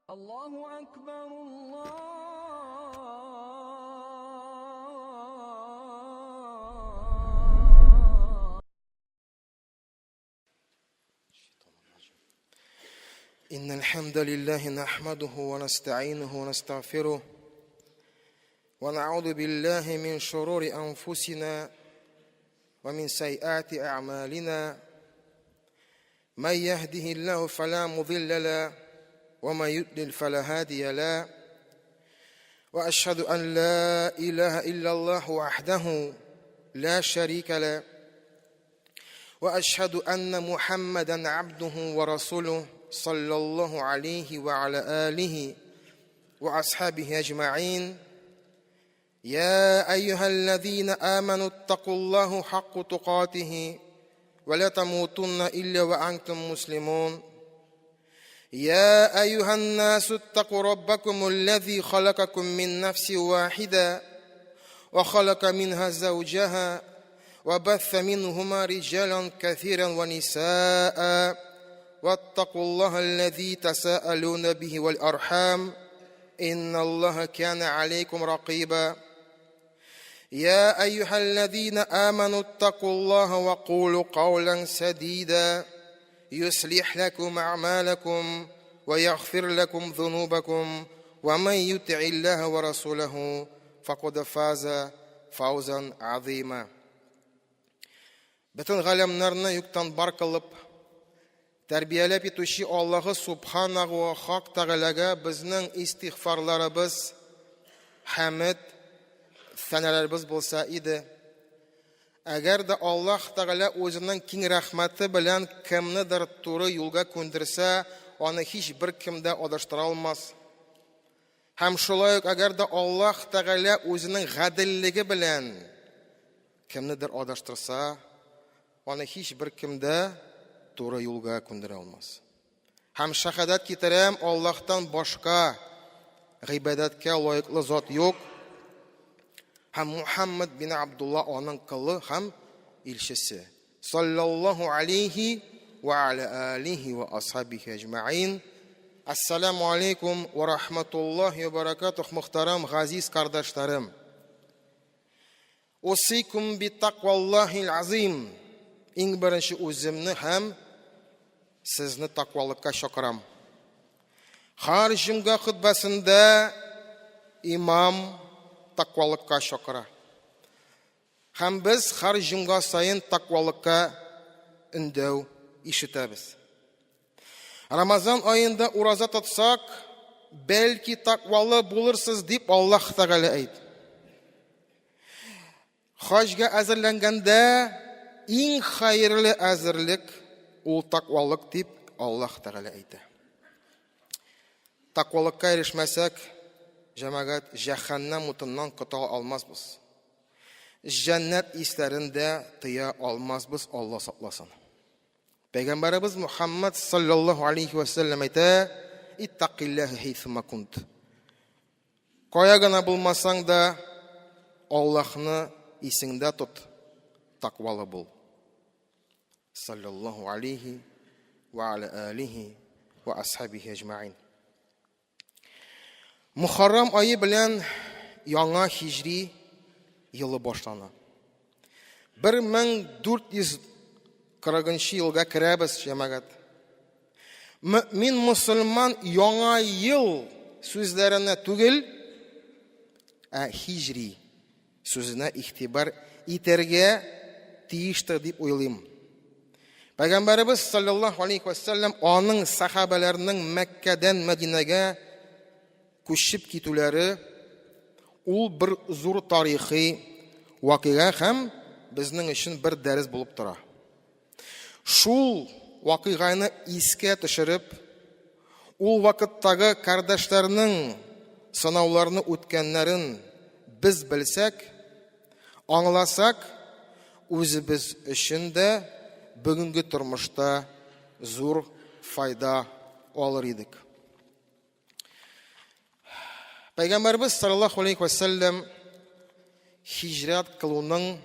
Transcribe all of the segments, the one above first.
Аллаһу әкбәр, إن الحمد لله نحمده ونستعينه ونستغفره ونعوذ بالله من شرور أنفسنا ومن سيئات أعمالنا من يهده الله فلا مضل له ومن يضلل فلا هادي له وأشهد أن لا إله إلا الله وحده لا شريك له وأشهد أن محمدا عبده ورسوله صلى الله عليه وعلى آله وأصحابه أجمعين يا أيها الذين آمنوا اتقوا الله حق تقاته ولا تموتن إلا وأنتم مسلمون يا أيها الناس اتقوا ربكم الذي خلقكم من نفس واحدة وخلق منها زوجها وبث منهما رجالا كثيرا ونساء واتقوا الله الذي تساءلون به والأرحام إن الله كان عليكم رقيبا يا أيها الذين آمنوا اتقوا الله وقولوا قولا سديدا يصلح لكم أعمالكم ويغفر لكم ذنوبكم ومن يطع الله ورسوله فقد فاز فوزا عظيما Бөтен галәмнәрне юктан бар кылып, тәрбияләп итүче Аллаһы Субханаху ва Хак Тәгаләгә безнең истигъфарларыбыз, хәмед, сәнәләребез булса иде. Әгәр дә Аллаһ Тәгалә үзенең киң рәхмәте белән кемнедер туры юлга күндерсә, аны һич бер кем дә адаштыра алмас. Һәм шулай ук әгәр дә Аллаһ Тәгалә үзенең гаделлеге белән Кемнедер адаштырса, аны һич бер кем дә туры юлга күндерә алмас. Һәм шәһадәт китерәм, Аллаһтан башка гыйбадәткә лаеклы зат юк. Һәм Мухаммад бин Абдулла аның колы һәм илчесе. Саллаллаһу алейхи ва аля алихи ва асхабихи әҗмәгин. Ассаламу алейкум ва рахматуллахи ва баракатух, мөхтәрәм газиз кардәшләрем. Усыйкум би такваллахил азим. Иң беренче үземне һәм сезне таквалыкка чакырам. Һәр җомга хөтбәсендә имам таквалыкка чакыра. Һәм без һәр җомга саен таквалыкка өндәү ишетәбез. Рамазан аенда ураза тотсак, бәлки таквалы булырсыз дип Аллаһ Тәгалә әйт. Хаҗга әзерләнгәндә иң хәерле әзерлек ул таквалык дип Аллаһ Тәгалә әйтә. Таквалыкка ирешмәсәк, җәмәгать җәһәннәм утыннан котыла алмасбыз. Җәннәт исләрен дә тыя алмасбыз, Алла сакласын. Пәйгамбәребез Мухаммад саллаллаһу алейхи ва сәлләм әйтә, Иттакиллаһи хейсума кунт. Кая гына булмасаң да, Аллаһны исеңдә тот, таквалы бул. Саллаллаһу алейхи ва аля алихи ва асхабихи әҗмәгин. Мухаррам ае белән яңа хиҗри елы башлана. 1440 елга керәбез, җәмәгать. Мөмин мусульман яңа ел сүзләренә түгел, ә хиҗри сүзенә игътибар итәргә тиештер дип уйлыйм. Пәйгамбәребез саллаллаһу алейхи ва саллям аның сахабәләренең Мәккәдән Мәдинәгә күчеп китүләре ул бер зур тарихи вакыйга һәм безнең өчен бер дәрес булып тора. Шул вакыйганы искә төшереп, ул вакыттагы кардәшләрнең сынауларны үткәннәрен без белсәк, аңласак, үзебез өчен дә бүгенге тормышта зур файда алыр идек. Пәйгамбәрбез саллаллаху алейхи ва сәлләм хиҗрәт кылуның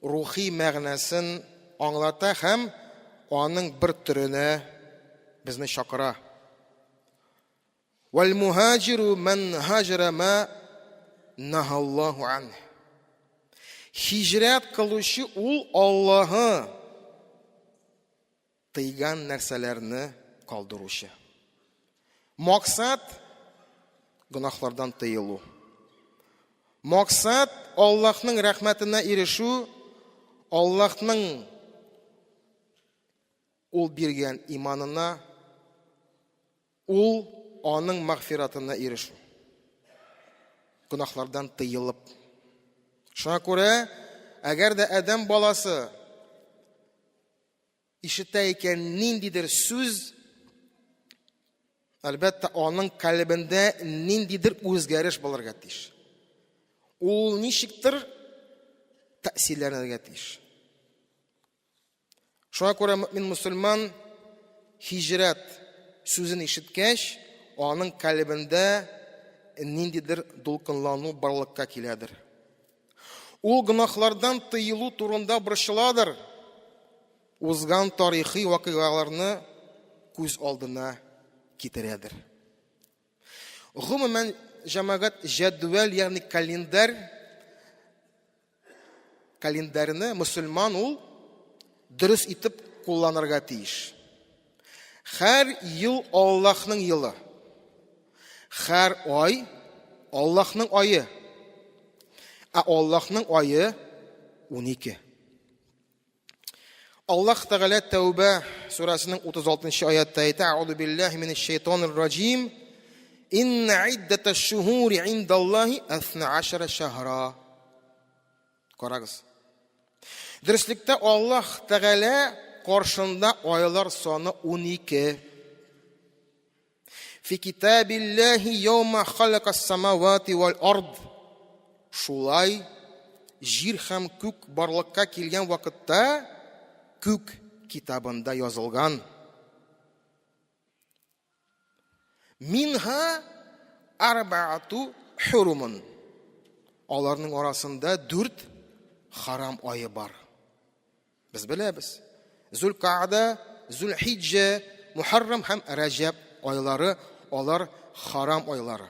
рухи мәгънәсен аңлата һәм аның бер төренә безне чакыра. Вәл муһаҗиру ман һаҗара ма наһаллаһу анх. Һиҗрәт кылучы ул Аллаһы тыйган нәрсәләрне калдыручы. Максат гөнаһлардан тыелу. Максат Аллаһның рәхмәтенә ирешү, Аллаһның ул биргән иманына, ул аның мәгъфиратына ирешү. Гөнаһлардан тыелып. Шуңа күрә, әгәр дә адәм баласы ишетә икән ниндидер сүз, әлбәттә, аның калебендә ниндидер үзгәреш булырга тиеш. Ул ничектер тәэсирләнергә тиеш. Шуңа күрә мөмин мөселман һиҗрәт сүзен ишеткәч, аның калебендә ниндидер дулкынлану барлыкка киләдер. Ул гөнаһлардан тыелу турында борчыладыр. Узган тарихи вакыйгаларны күз алдына китерәдер. Гомумән, җәмәгать җәдвәл, ягъни календарь, календарьны мөселман ул дөрес итеп кулланырга тиеш. Һәр ел Аллаһның елы. Һәр ай Аллаһның ае. Ә Аллаһның ае 12. Аллаһ Тәгалә Тәүбә сүрәсенең 36 аятта әйтә: "Аузу биллаһи минәш шайтанир раҗим. Инна иддаташ шуһури индаллаһи 12 шәһра." Карагыз. Дөреслектә Аллаһ Тәгалә каршында айлар саны 12. Фи китабиллаһи яума халакас самавати вал ард. Шулай җир һәм күк барлыкка килгән вакытта күк китабында язылган. Минха арбаату хурумун. Аларның арасында дүрт харам ае бар. Без беләбез. Зүлкаада, Зүлхиджә, Мухаррам һәм Рәҗәб айлары алар харам айлары.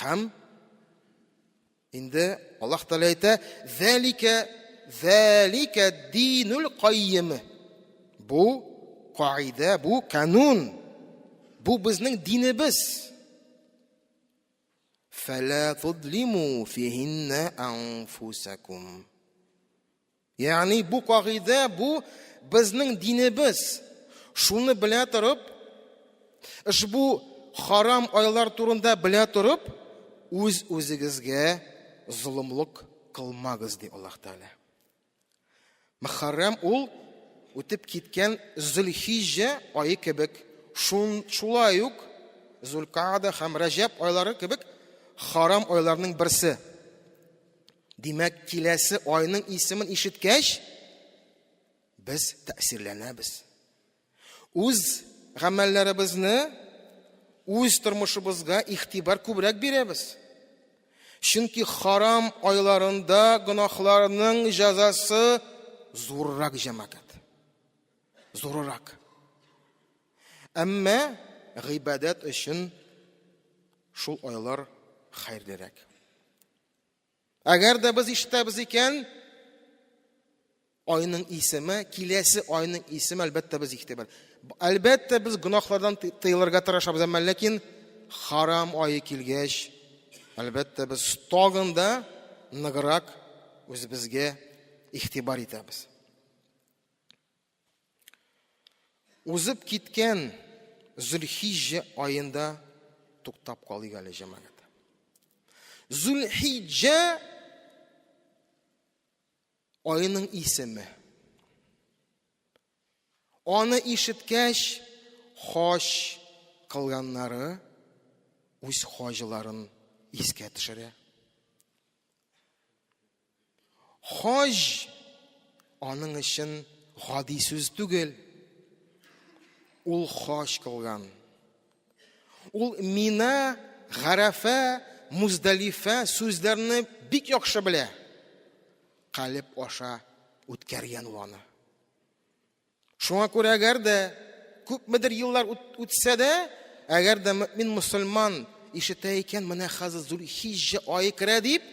Һәм инде Аллаһ Тәгалә әйтә, "Зәлика зәлика динул каййим." Бу каида, бу канун. Бу безнең динебез. Фәлә тузлиму фиһиннә анфусакум. Ягъни бу кагыйдә, бу безнең динебез. Шуны белә торып, ошбу харам айлар турында белә торып, үз үзегезгә золымлык кылмагыз, ди Аллаһ Тәгалә. Мөхәррәм ул үтеп киткән Зөлхиҗҗә ае кебек, шун, шулай ук Зулкаада һәм Рәҗәб айлары кебек харам айларның берсе. Димәк, киләсе айның исемен ишеткәч, без тәэсирләнәбез. Үз гамәлләребезне, үз тормышыбызга игътибар күбрәк бирәбез. Чөнки харам айларында гөнаһларның җәзасы зуррак җәмәгать. Зуррак. Әмма гыйбадәт өчен шул айлар хәерлерәк. Әгәр дә без ишетәбез икән, айның исеме, киләсе айның исеме, әлбәттә, без игътибар. Әлбәттә, без гөнаһлардан тыелырга тырышабыз, әмма ләкин харам ае килгәч, әлбәттә, без тагын да ныграк үзебезгә игътибар итәбез. Узып киткән Зөлхиҗҗә аенда туктап калыйк әле, җәмәгать. Зөлхиҗҗә аеның исеме. Аны ишеткәч, хаҗ кылганнары үз хаҗларын искә төшерә. Хаҗ аның өчен гади сүз түгел. Ул хаҗ кылган. Ул Мина, Гарәфә, Муздалифә сүзләрне бик яхшы белә. Калеб аша үткәргән ул аны. Шуңа күрә әгәр дә күпмедер еллар үтсә дә, әгәр дә мөмин мөселман ишетә икән, менә хәзер Зулхиҗҗә ае керә дип,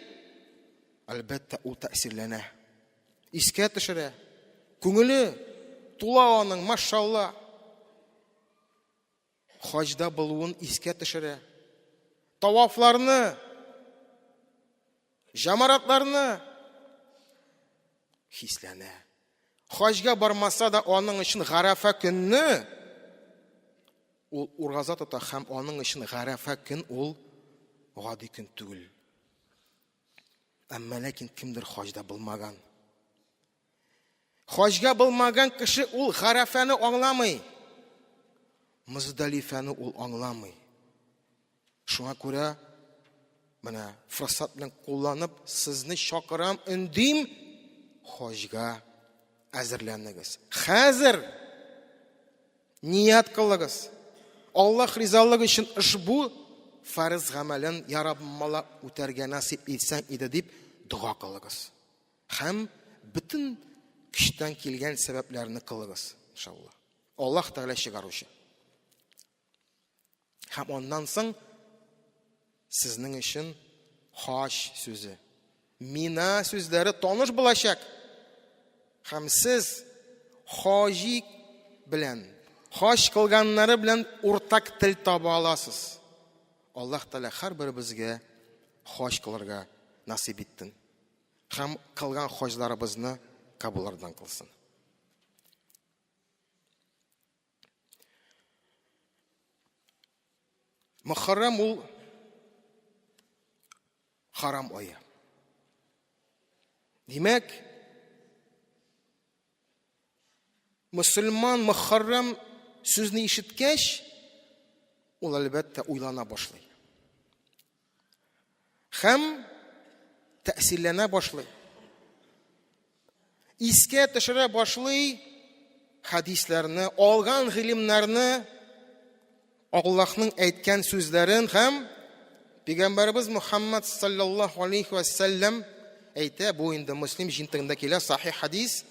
әлбәттә, ул тәэсирләнә. Искә төшерә. Күңеле тула аның, машалла. Хаҗда булуын искә төшерә. Тавафларны, җамаратларны хисләнә. Хаҗга бармаса да аның өчен Гарәфә көнне ул ураза тота һәм аның өчен Гарәфә көн ул гади көн түгел. Әмма ләкин кемдер хаҗда булмаган. Хаҗга булмаган кеше ул Гарәфәне аңламый. Муздалифәне ул аңламый. Шуңа күрә менә форсат белән кулланып сезне чакырам, өндим, хаҗга әзерләнегез. Хәзер ният кылыгыз. Аллаһ ризалыгы өчен ошбу фарыз гамәлен, я Раббым, мала үтәргә насыйп итсәң иде дип дога кылыгыз. Һәм бөтен көчтән килгән сәбәпләрне кылыгыз, иншалла. Аллаһ Тәгалә чыгаручы. Һәм аннан соң сезнең өчен хаҗ сүзе, мина сүзләре таныш булачак. Һәм сез хаҗи белән, хаҗ кылганнары белән уртак тел таба аласыз. Аллаһ Тәгалә һәрберебезгә хаҗ кылырга насыйп иттен. Һәм кылган хаҗларыбызны кабуллардан кылсын. Мөхәррәм ул харам ае. Димәк, мөселман мөхәррәм сүзне ишеткәч, ул әлбәттә уйлана башлый. Һәм тәэсирләнә башлый. Искә төшерә башлый хәдисләрне, алган гыйлемнәрне, Аллаһның әйткән сүзләрен һәм Пәйгамбәребез Мухаммад саллаллаһу алейхи ва сәлләм әйтә, бу инде Муслим җинтегендә килә, сахих хадис.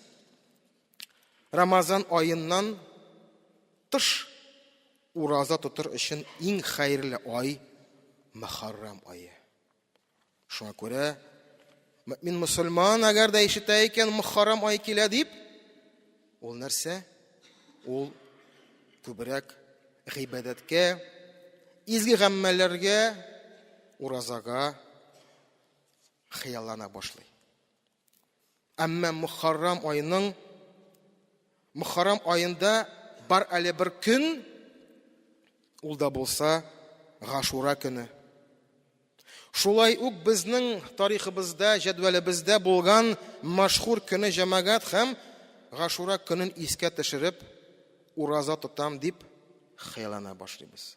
Рамазан аеннан тыш Ураза тотыр өчен иң хәерле ай Мөхәррәм ае. Шуңа күрә мөмин мөселман әгәр дә ишетә икән Мөхәррәм ае килә дип, ул нәрсә? Ул күбрәк гыйбадәткә, изге гамәлләргә, уразага хыяллана башлый. Әмма Мөхәррәм аеның Мөхәррәм аенда бар әле бер көн, ул да булса Гашура көне. Шулай ук безнең тарихыбызда, җәдвәлебездә булган машһур көне җәмәгать һәм Гашура көнен искә төшереп, ураза тотам дип хыяллана башлыйбыз.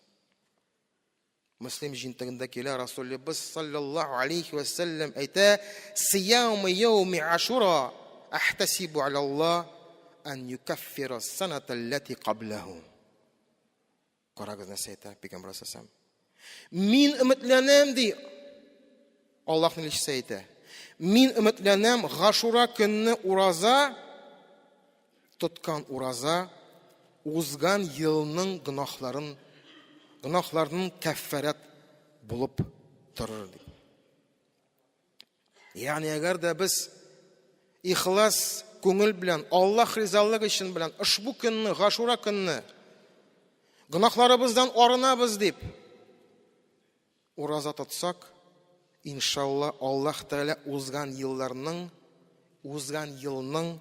Мөслим җинтегендә килә, Расулыбыз саллаллаһу алейхи вә сәлләм әйтә, «Сиямы яуми ашура ахтасибу алаллах ан юкаффира саната аллати каблаху». Карагыз нәрсә әйтә Пәйгамбәр саллаллаһу. Мин өметләнәм ди. Аллаһның илчесе әйтә. Мин өметләнәм Гашура көнне ураза Тоткан ураза узган елның гөнаһларын, гөнаһларының кәффәрәт булып торыр дип. Ягъни әгәр дә без ихлас күңел белән, Аллаһ ризалыгы өчен белән ошбу көнне, Гашура көнне гөнаһларыбыздан арынабыз дип Ураза тотсак, иншалла, Аллаһ Тәгалә узган елларның, узган елның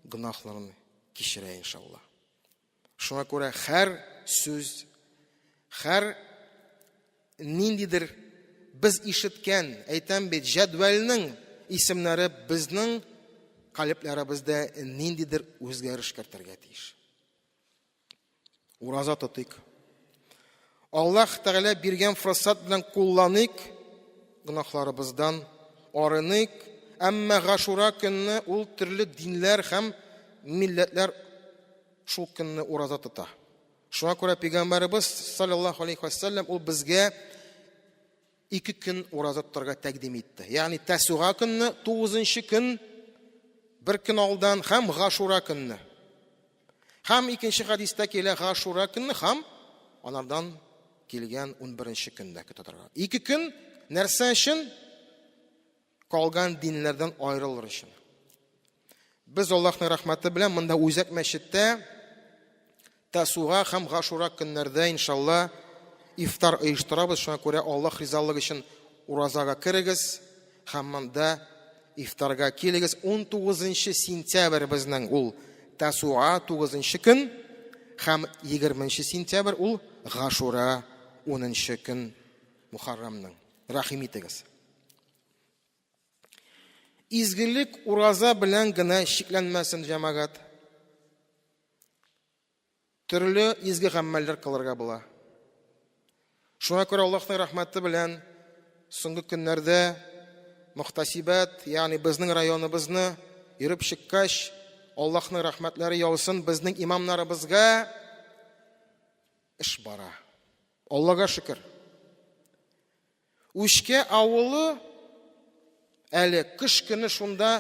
гөнаһларын кичерә, иншалла. Шуңа күрә һәр сүз, һәр ниндидер без ишеткән, әйтәм бит, җәдвәлнең исемнәре безнең калебләребездә ниндидер үзгәреш кертергә тиеш. Ураза тотыйк. Аллаһ Тәгалә биргән форсат белән кулланыйк, гөнаһларыбыздан арыныйк. Әмма Гашура көнне ул төрле динләр һәм милләтләр шул көнне ураза тота. Шуңа күрә пәйгамбәребез саллаллаһу алейхи ва саллям ул безгә ике көн ураза тотарга тәкъдим итте. Ягъни Тәсуга көнне, 9 көн, бер көн алдан һәм Гашура көнне. Һәм икенче хәдистә килә Гашура көнне һәм анардан килгән 11 көндә көтә торган. Ике көн нәрсә өчен? Калган диннәрдән аерылыр өчен. Без Аллаһның рәхмәте белән монда үзәк мәчеттә Тасуга һәм Гашура көннәрдә иншалла ифтар оештырабыз. Шуңа күрә Аллаһ ризалыгы өчен уразага керегез һәм монда ифтарга килегез. 19 сентябрь безнең ул Тасуа 9 көн һәм 20 сентябрь ул Гашура 10 көн Мухаррамның. Рәхим итегез. Изгелек ураза белән генә чикләнмәсен, җәмәгать. Төрле изге гамәлләр кылырга була. Шуңа күрә Аллаһның рәхмәте белән соңгы көннәрдә мөхтәсибәт, ягъни безнең районыбызны йөреп чыккач, Аллаһның рәхмәтләре яусын безнең имамнарыбызга эш бара. Аллага шөкер. Үчкә авылы әле кыш көне шунда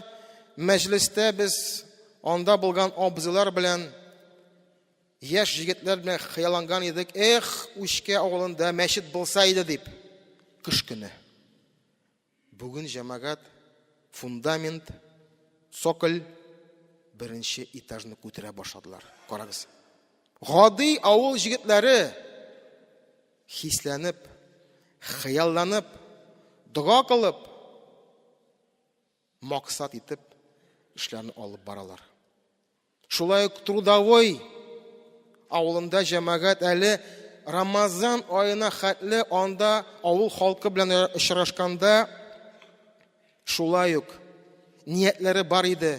мәҗлестә без анда булган абзыйлар белән яшь җегетләр белән хыялланган идек. Эх, Үчкә авылында мәчет булса иде дип. Кыш көне. Бүген җәмәгать фундамент, цоколь беренче этажны күтәрә башладылар. Карагыз. Гади авыл җегетләре хисләнеп, хыялланып, дога кылып, максат итеп эшләрне алып баралар. Шулай ук Трудовой авылында җәмәгать әле Рамазан аена хәтле анда авыл халкы белән очрашканда шулай ук ниятләре бар иде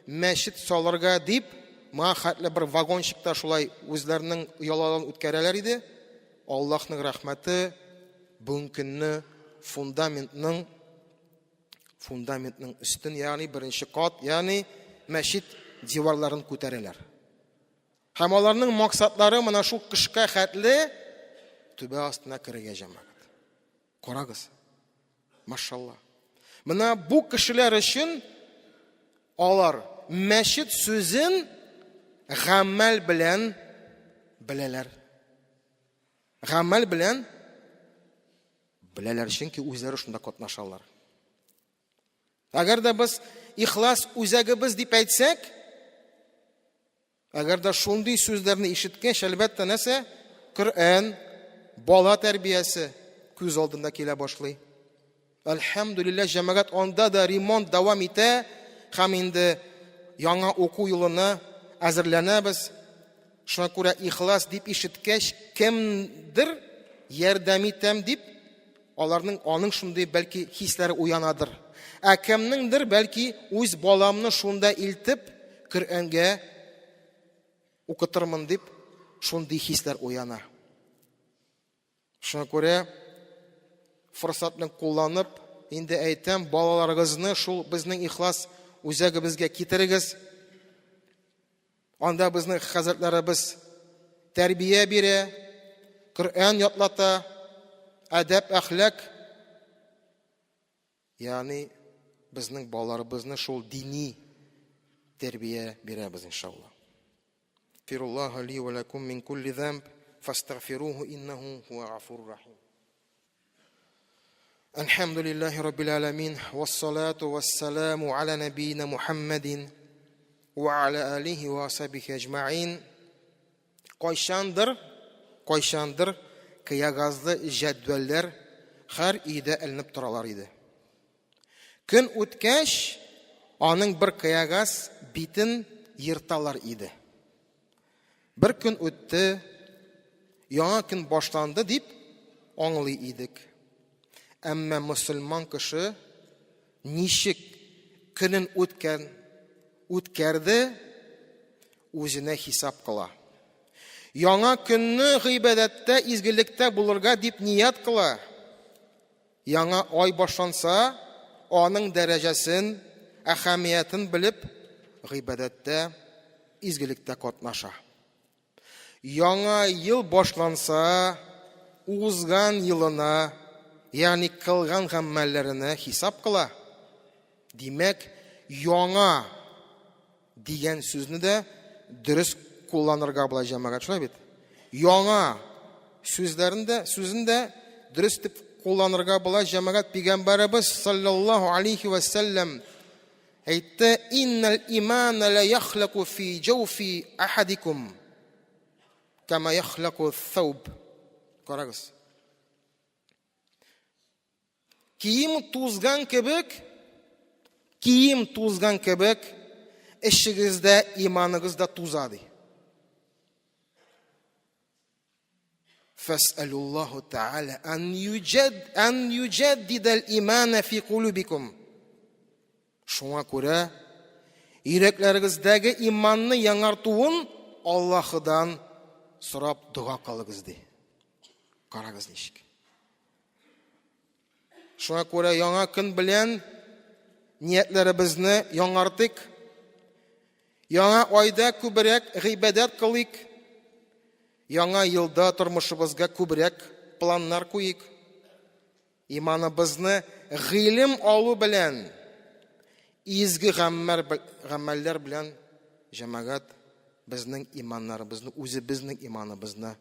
мәчет салырга дип, моңа хәтле бер вагончикта шулай үзләренең ояларын үткәрәләр иде. Аллаһның рәхмәте бүгенге көнне фундаментның фундаментның өстен, ягъни беренче кат, ягъни мәчет диварларын күтәрәләр. Һәм аларның максатлары менә шул кышка хәтле түбә астына керергә җәмәгать. Карагыз. Машалла. Менә бу кешеләр өчен алар мәчет сүзен гамәл белән беләләр. Гамәл белән беләләр, чөнки үзләре шунда катнашалар. Әгәр дә без ихлас үзәгебез дип әйтсәк, әгәр дә шундый сүзләрне ишеткәч, әлбәттә, нәрсә? Коръән, бала тәрбиясе күз алдында килә башлый. Әлхәмдүлилләһ, җәмәгать анда да ремонт дәвам итә һәм инде яңа уку елына әзерләнәбез. Шуңа күрә ихлас дип ишеткәч, кемдер ярдәм итәм дип, аларның аның шундый бәлки хисләре уянадыр. Ә кемнеңдер бәлки үз баламны шунда илтеп, Коръәнгә укытырмын дип, шундый хисләр уяна. Шуңа күрә форсатны кулланып, инде әйтәм, балаларыгызны шул безнең ихлас үзәгебезгә китерегез. Анда безнең хәзрәтләребез тәрбия бирә, Коръән ятлата, әдәп, әхлак. Ягъни безнең балаларыбызны шул дини тәрбия бирәбез иншалла. Фируллаһ ли ва лакум мин кулли замб фастагфируһу иннаху хуа гафурур рахим. الحمد لله رب العالمين والصلاة والسلام على نبينا محمد وعلى آله وصحبه أجمعين Кайчандыр, кайчандыр кыягазлы җәдвәлләр һәр өйдә эленеп торалар иде. Көн үткәч, аның бер кыягаз битен ерталар иде. Бер көн үтте, яңа көн башланды дип аңлый идек. Әмма мөселман кеше ничек көнен үткән, үткәрде, үзенә хисап кыла. Яңа көнне гыйбадәттә, изгелектә булырга дип ният кыла. Яңа ай башланса, аның дәрәҗәсен, әһәмиятен белеп, гыйбадәттә, изгелектә катнаша. Яңа ел башланса, узган елына, ягъни кылган гамәлләренә хисап кыла. Димәк, яңа дигән сүзне дә дөрес кулланырга була җәмәгать, шулай бит? Яңа. сүзләрен дә, сүзен дә дөрес дип кулланырга була. Җәмәгать пәйгамбәребез саллаллаһу алейхи ва сәлләм әйтте: "Иннал имана ла яхлаку фи җауфи ахадикум кама яхлаку thawb." Карагыз. Кием тузган кебек, кием тузган кебек, эшегездә иманыгыз да туза ди. Фәсәлуллаһу тааля ан юҗад ан юҗаддидал имана фи кулубикум. Шуңа күрә йөрәкләрегездәге иманны яңартуын Аллаһыдан сорап дога кылыгыз ди. Карагыз ничек. Шуңа күрә яңа көн белән ниятләребезне яңартыйк. Яңа айда күбрәк гыйбадәт кылыйк. Яңа елда тормышыбызга күбрәк планнар куйыйк. Иманыбызны гыйлем алу белән, изге гамәлләр белән җәмәгать безнең иманнарыбызны, үзебезнең иманыбызны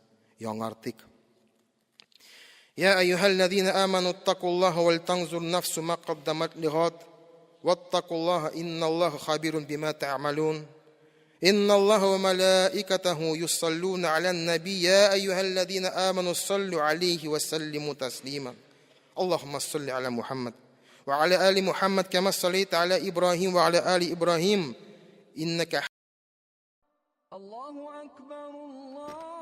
яңартыйк. Я әйюһәлләзина аману иттакуллаһа вәл таңзур нафсу ма каддамат лигад ваттакуллаһа инналлаһа хабирун бима та'малун. Инналлаһа ва малаикатаху юссаллуна алан наби я әйюһәлләзина аману саллю алейхи ва саллиму таслима. Аллаһумма салли аля Мухаммад ва аля али Мухаммад кама саллайта аля Ибрахим ва аля али Ибрахим иннака Аллаһу акбар, Аллаһу